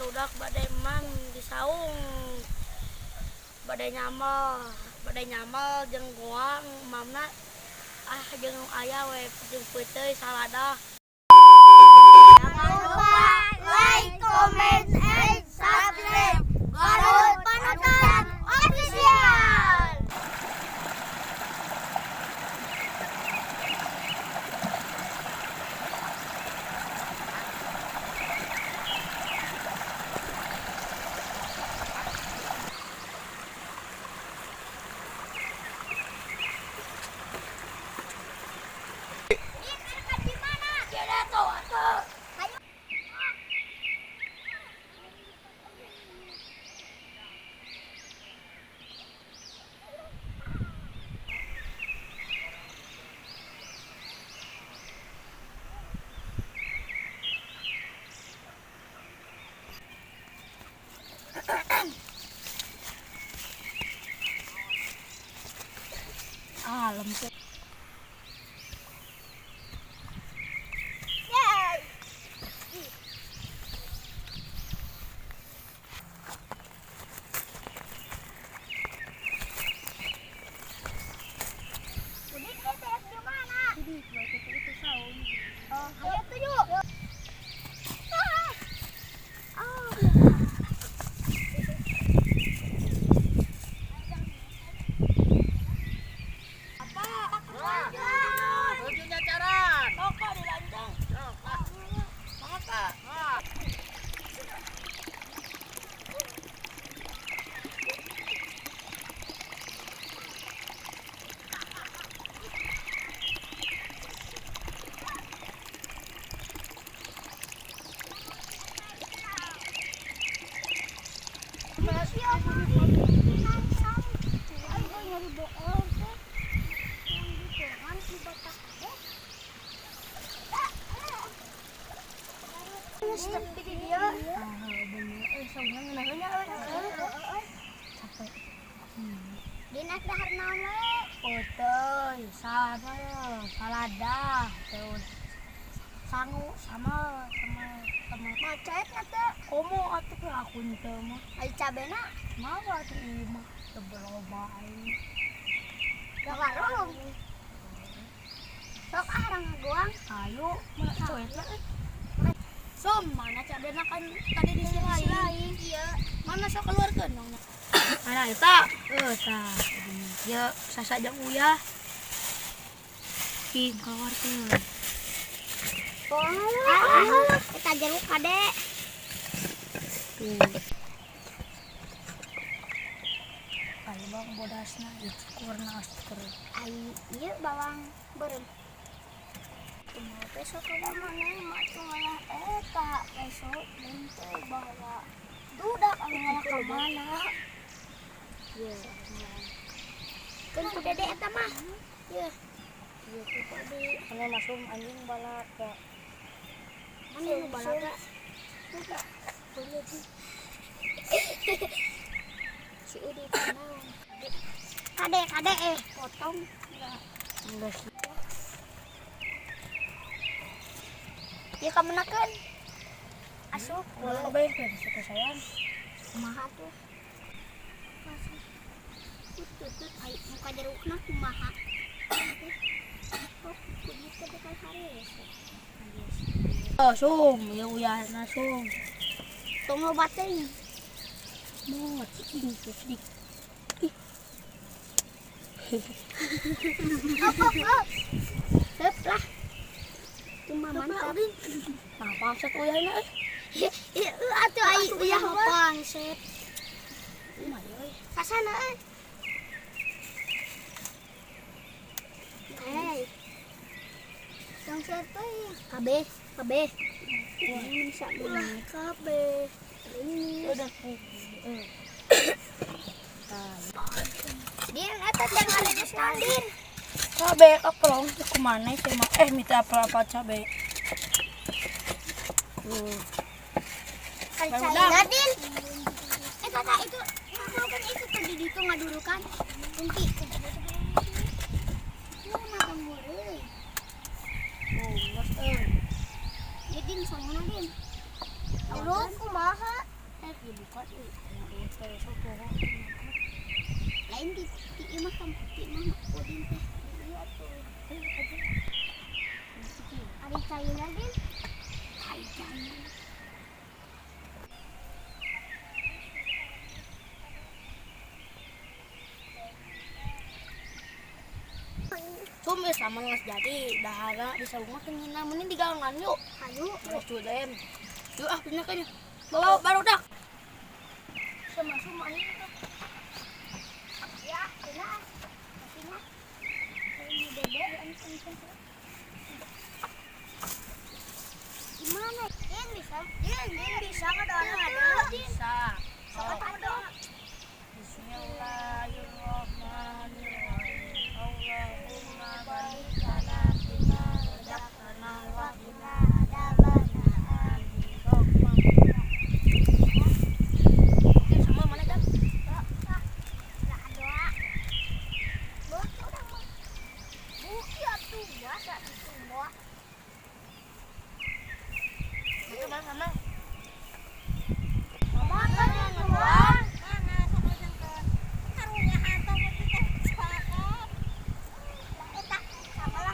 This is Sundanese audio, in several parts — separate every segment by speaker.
Speaker 1: Barudak bade emam di saung. Bade nyambel jeung goang emamna ah jeung aya we jeung peuteuy salada.
Speaker 2: Jangan lupa like, comment, and subscribe. Garut Panutan Official. Di mana?
Speaker 1: Tidak tahu atuh.
Speaker 2: Ayo.
Speaker 1: Ah, lempet.
Speaker 2: Yeay. Udah kita di mana?
Speaker 1: Jadi, itu saung.
Speaker 2: Oh, ayo tuh yuk. Ah. Ah.
Speaker 1: Apa?
Speaker 3: Tujuh nyacaran.
Speaker 1: Sok Pak dilancang. Semangat Pak.
Speaker 2: Ayo nyari bohong teh. Yang di koran si batak teh. Step di dia.
Speaker 1: Ah, bener. Eh, saungna ngeunaheun nya euy. Capek.
Speaker 2: Dina dahar naon we?
Speaker 1: Peuteuy, sama salada, terus sangu sama sama sama
Speaker 2: Macet na teh.
Speaker 1: Komo atuh ke aku teu mah.
Speaker 2: Ai cabena
Speaker 1: Mau atuh ieu mah teu loba aing.
Speaker 2: Da warung. Sok ah urang ngagoang.
Speaker 1: Ayo, mana cuetna eh. Som, mana cabena kan tadi di lain.
Speaker 2: Iya.
Speaker 1: Mana sok keluarkeun dong. Mana eta? Eh, tah. Ya, sasa jeung uyah. Ih, keluarkeun.
Speaker 2: Oh, eta jeruk kade.
Speaker 1: Tuh. Ayo bang bodasna itu kurna aster.
Speaker 2: Ai ieu bawang beureum. Kumaha besok ka mana mak tuh ngalah eta besok teu bawa budak anu ngalah ka mana. Ieu. Keun ku dede eta mah. Ieu.
Speaker 1: Ieu ku tadi anu masuk anjing balaka.
Speaker 2: Mana nu balaka? Si Udi naon? Kade kade eh potong.
Speaker 1: Enggak.
Speaker 2: Ieu kamenakeun. Asup.
Speaker 1: Ulah kabeh teh sayang.
Speaker 2: Kumaha tuh? Tutut ai muka jerukna kumaha? Oh, kunyit teh bakal harese.
Speaker 1: Oh, sum, ieu uyahna sum.
Speaker 2: Tong loba teuing.
Speaker 1: Mau cicing tuh sedikit.
Speaker 2: Op op op. Heup lah. Itu mah mantap.
Speaker 1: Nah, pangset uyahna eh.
Speaker 2: Ieu atuh ai uyah mah
Speaker 1: pangset. Lumayan euy.
Speaker 2: Kasana euy. Hei. Tong teuing. Kabeh, kabeh. Ini bisa ulah kabeh. Ini.
Speaker 1: Udah.
Speaker 2: Din, eta jangan ada naon, Din.
Speaker 1: Cabe kaplong teu kumana sih mah. Eh, minta apa-apa cabe. Tuh.
Speaker 2: Kan caina, Din. Eh, kakak itu, kan itu tadi itu ngadurukan. Kunti. Itu mah euy.
Speaker 1: Oh, geus euy.
Speaker 2: Ya, Din, sanguna, Din. Jeruk kumaha?
Speaker 1: Eh, dibuka euy. Peso poho.
Speaker 2: Lain di imah kamu, di imah Udin teh. Iya atuh.
Speaker 1: Ayo aja.
Speaker 2: Ari caina din. Cai cai.
Speaker 1: Sum geus sama geus jadi dahara di saung mah teu mending digalengan yuk.
Speaker 2: Ayo.
Speaker 1: Terus tuh dem. Yuk ah pindah kayaknya. Bawa barudak. Sama sum ayo tuh.
Speaker 2: Ya, kena. Kasihnya. Ini bebe Gimana? Din bisa. Din, Din bisa ke doa ada.
Speaker 1: Bisa.
Speaker 2: Sok atuh doa.
Speaker 1: Bismillahirrahmanirrahim. Allahumma barik lana fima razaqtana wa qina adzabannar. Amin. Sama mana jam?
Speaker 2: Doa. Doa. Buki urang mah. Buki atuh biasa itu mah.
Speaker 1: Itu mana sama?
Speaker 2: Mana keluar?
Speaker 4: Mana sama jengkol? Karunya hantu mah teh cakep.
Speaker 2: Eta sakola.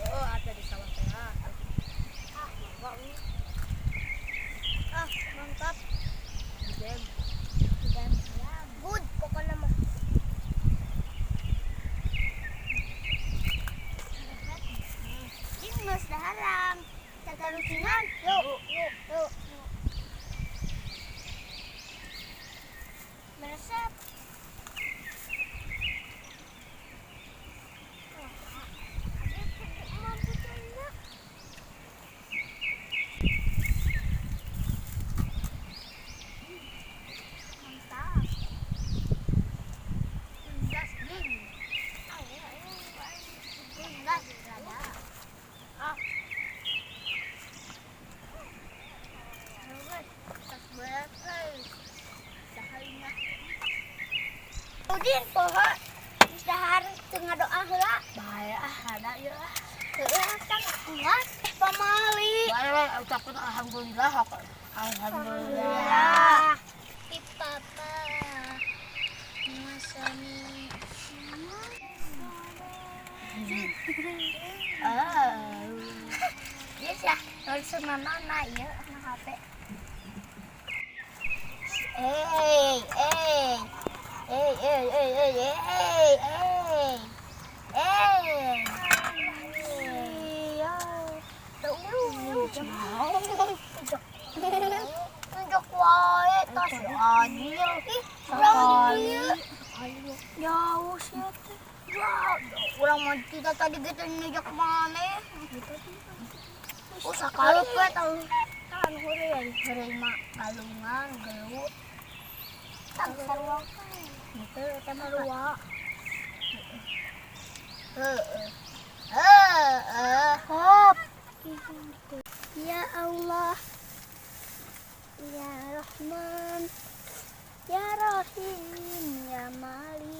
Speaker 1: Oh, ada di sawah teh.
Speaker 2: Ah, mantap.
Speaker 1: Dem.
Speaker 2: Good pokoknya mah. Ini geus daharam. Tatarusinan. Yuk, yuk, yuk. Meresep. Mampu cenah. Mantap.
Speaker 1: Gas din.
Speaker 2: Enggak, ada.
Speaker 1: Ah,
Speaker 2: Udin poho geus dahar teu ngadoa heula.
Speaker 1: Bahaya ah, ada ya ah.
Speaker 2: Heeh, kan enggak pamali.
Speaker 1: Bahaya lah, ucapkan alhamdulillah. Alhamdulillah.
Speaker 2: Alhamdulillah. Pi papa. Masani.
Speaker 1: Ah.
Speaker 2: Yes ya, langsung nana ya na HP. Eh, eh. Eh, eh, eh, eh, eh, eh. Eh. Iya. Tunjuk wae tas adil. Ih, urang di dieu. Jauh sih teh. Jauh. Urang mah kita tadi gitu nunjuk mana? Oh, sakali we tahu. Kan heureuy, heureuy mah kalungan gelut. Tang sarua. Gitu eta mah rua. Heeh. Heeh. Hop. Ya Allah. Ya Rahman. Ya Rahim, ya Malik.